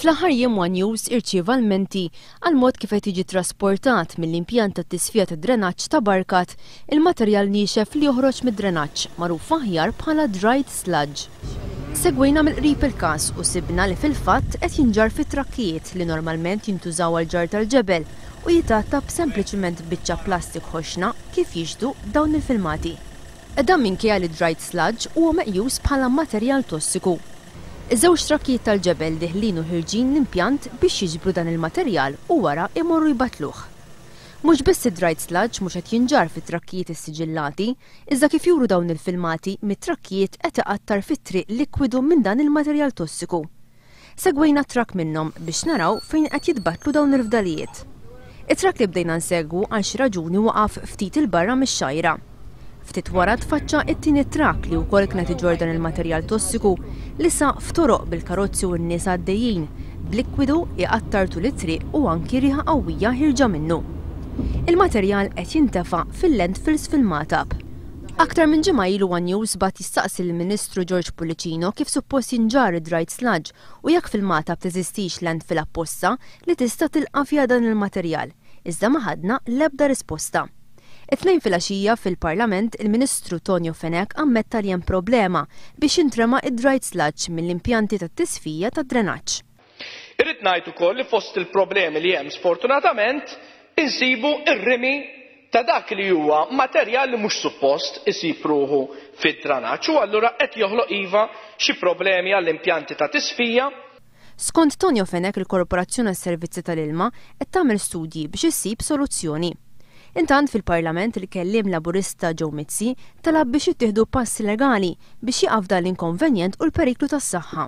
Fl-aħħar jiem One News irċieva lmenti għal mod kif qed jiġi trasportat mill-impjant tat-tisfija tad-drenaġġ ta' Barkat il-materjal niexef li joħroġ mid-drenaġġ, magħruf aħjar bħala dried sludge. Segwejna mill-qrib il-każ u sibna li fil-fatt qed jinġarr fi trakkijiet li normalment jintużaw għall-ġarr tal-ġebel u jitgħatta b'sempliċiment biċċa plastik ħoxna kif jixhdu dawn il-filmati. Dan minkejja li d-dried sludge huwa meqjus bħala materjal tossiku. Żewġ trakkijiet tal-ġebel diħlin u ħirġin l-impjant biex jiġbru dan il-materjal u wara jmorru jbattluh. Mhux biss id-dried sludge mhux qed jinġarr fit-trakkijiet issiġillati, iżda kif juru dawn il-filmati mit-trakkijiet qed iqattar fit-triq likwidu minn dan il-materjal tossiku. Segwejna trakk minnhom biex naraw fejn qed jitbattlu dawn il-fdalijiet. It-trakk li bdejna nsegwu għal xi raġuni waqaf ftit 'il barra mix-xgħajra. Ftit wara tfaċċa t-tieni trakk li wkoll kien qed iġorr dan il-materjal tossiku li saq f'toroq bil-karozzi u n-nies għaddejjin, b'likwidu iqattar tul it-triq u anki riħa qawwija ħierġa minnu. Il-materjal qed jintefa' fil-landfills fil-Magħtab. Aktar minn ġimgħa ilu one News bagħat jistaqsi lill-Ministru George Pullicino kif suppost jinġarr id-dried sludge u jekk fil-Magħtab teżistix landfill apposta li tista' tilqa' fiha dan il-materjal, iżda ma ħadna l-ebda risposta. It-Tnejn filgħaxija fil-Parlament il-Ministru Tonio Fenech ammetta li hemm problema biex jintrema d-dried sludge mill-impjanti tat-tisfija tad-drenaġġ. Irrid ngħid ukoll li fost il-problemi li hemm sfortunatament insibu r-rimi ta' dak li huwa materjal li mhux suppost isib ruħu fid-dranaġġ u allura qed joħloq iva xi problemi għall-impjanti ta' tisfija. Skont Tonio Fenech il-Korporazzjoni għas-Servizzi tal-Ilma qed tagħmel studji biex issib soluzzjoni. Intant fil-Parlament il-Kelliem Laburista Joe Mizzi talab biex jittieħdu passi legali biex jieqaf dan l-inkonvenjent u l-periklu tas-saħħa.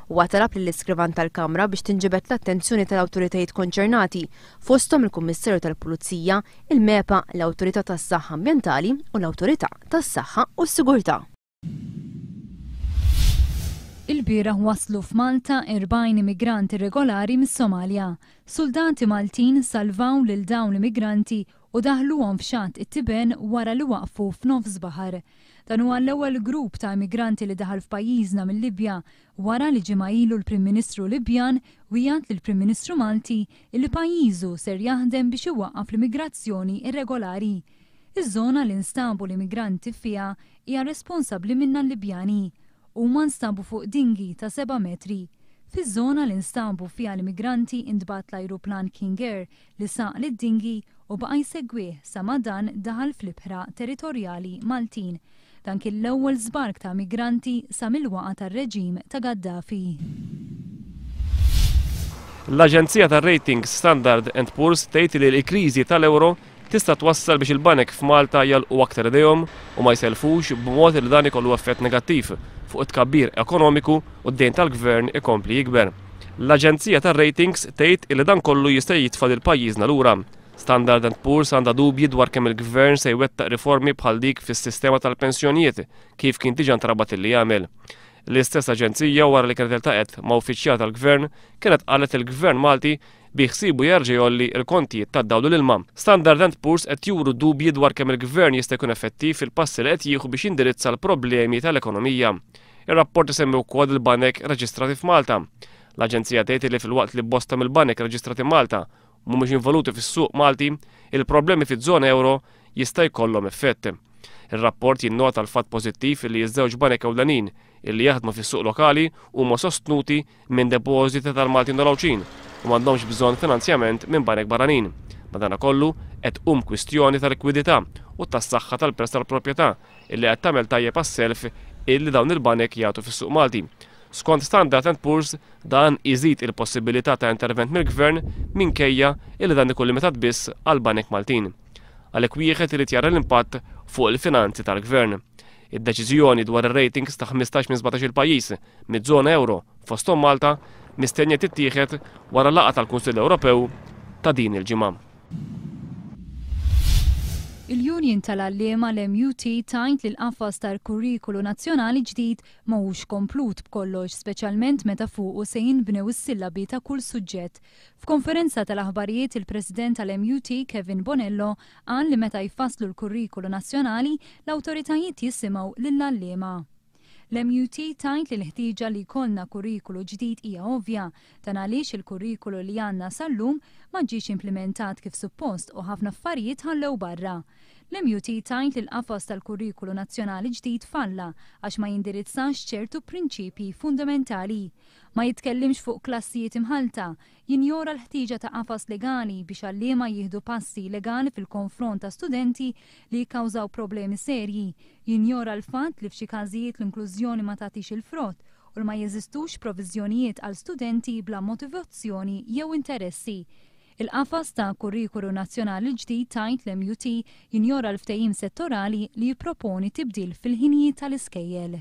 Huwa talab lill-Iskrivan tal-Kamra biex tinġibed l-attenzjoni tal-awtoritajiet konċernati fosthom il-Kummissarju tal-Pulizija, il-MEPA, l-Awtorità tas-Saħħa Ambjentali u l-Awtorità tas-Saħħa u s-Sigurtà. Ilbieraħ waslu f'Malta 40 immigrant irregolari mis-Somalja. Suldati Maltin salvaw lil dawn l-immigranti u daħluhom f'xatt it-Tiben wara li waqfu f'nofs baħar. Dan huwa l-ewwel grupp ta' immigranti li daħal f'pajjiżna mil-Libja wara li ġimgħa ilu l-Prim Ministru Libjan wiegħed lill-Prim Ministru Malti illi pajjiżu ser jaħdem biex iwaqqaf l-immigrazzjoni irregolari. Iż-żona li nstabu l-immigranti fiha hija responsabbli minnha l-Libjani. Huma nstabu fuq dinghy ta' seba' metri. Fiż-żona li nstabu fiha l-immigranti intbagħat l-ajruplan King Air li saq lid-dinghy u baqa' jsegwih sa ma dan daħal fl-ibħra territorjali Maltin. Dan kien l-ewwel żbark ta' immigranti sa mill-waqgħa tar-reġim ta' Gaddafi. L-aġenzija tar-ratings Standard and Poor's tgħid li l-kriżi tal-ewro tista' twassal biex il-banek f'Malta jagħlqu aktar idejhom u ma jsellfux b'mod li dan ikollu effett negattiv fuq it-tkabbir ekonomiku u d-dejn tal-Gvern ikompli jikber. L-aġenzija tar-ratings tgħid li dan kollu jista' jitfa' lil pajjiżna lura. Standard and Poor's għandha dubji dwar kemm il-Gvern se jwettaq riformi bħal dik fis-sistema tal-pensjonijiet kif kien diġà ntrabat illi jagħmel. L-istess aġenzija wara li kienet iltaqgħet ma' uffiċjal tal-Gvern kienet qalet li l-Gvern Malti bi ħsiebu jerġa' jgħolli l-kontijiet tad-dawl u l-ilma. Standard and Poor's qed juru dubji dwar kemm il-Gvern jista' jkun effettiv fil-passi li qed jieħu biex jindirizza l-problemi tal-ekonomija. Ir-rapport isemmi wkoll il-banek reġistrati f'Malta. L-aġenzija tgħid li filwaqt li bosta mill-banek reġistrati Malta mhumiex involuti fis-suq Malti, il-problemi fiż-żona ewro jista' jkollhom effett. Ir-rapport jinnota l-fatt pożittiv li ż-żewġ banek ewlenin illi jaħdmu fis-suq lokali huma sostnuti minn depożiti tal-Maltin u l-Għawdxin u m'għandhomx bżonn finanzjament minn banek barranin. Madanakollu, qed tqum kwistjoni ta' likwidità u tas-saħħa tal-prezz tal-proprjetà illi qed tagħmel tajjeb għas-self illi dawn il-banek jagħtu fis-suq Malti. Skont Standard and Poor's, dan iżid il-possibilità ta' intervent mill-Gvern minkejja illi dan ikun limitat biss għall-banek Maltin. Għalhekk wieħed irid jara l-impatt fuq il-finanzi tal-Gvern. Id-deċiżjoni dwar ir-ratings ta' 15 minn 17-il pajjiż miż-żona ewro, fosthom Malta, mistennija tittieħed wara laqgħa tal-Kunsill Ewropew ta' din il-ġimgħa. Il-Union tal-Għalliema l-MUT tgħid li l-qafas tal-kurrikulu nazzjonali ġdid ma hux komplut b'kollox speċjalment meta fuqu se jinbnew is-sillabi ta' kull suġġett. F'konferenza tal-aħbarijiet il-President tal-MUT Kevin Bonello qal li meta jfasslu l-kurrikulu nazzjonali l-awtoritajiet jisimgħu lill-għalliema. L-MUT tgħid li l-ħtieġa li jkollna kurrikulu ġdid hija ovvja, dan għaliex il-kurrikulu li għandna sal-lum ma ġiex implimentat kif suppost u ħafna affarijiet ħallew barra. L-MUT tgħid li l-qafas tal-kurrikulu nazzjonali ġdid falla għax ma jindirizzax ċertu prinċipji fundamentali. Ma jitkellimx fuq klassijiet imħallta, jinjora l-ħtieġa ta' qafas legali biex għalliema jieħdu passi legali fil-konfront ta' studenti li jikkawżaw problemi serji, jinjora l-fatt li f'xi każijiet l-inklużjoni ma tagħtix il-frott u li ma jeżistux proviżjonijiet għal studenti bla motivazzjoni jew interessi. Il-qafas ta' kurrikulu nazzjonali ġdid, tgħid l-MUT, jinjora l-ftehim settorali li jipproponi tibdil fil-ħinijiet tal-iskejjel.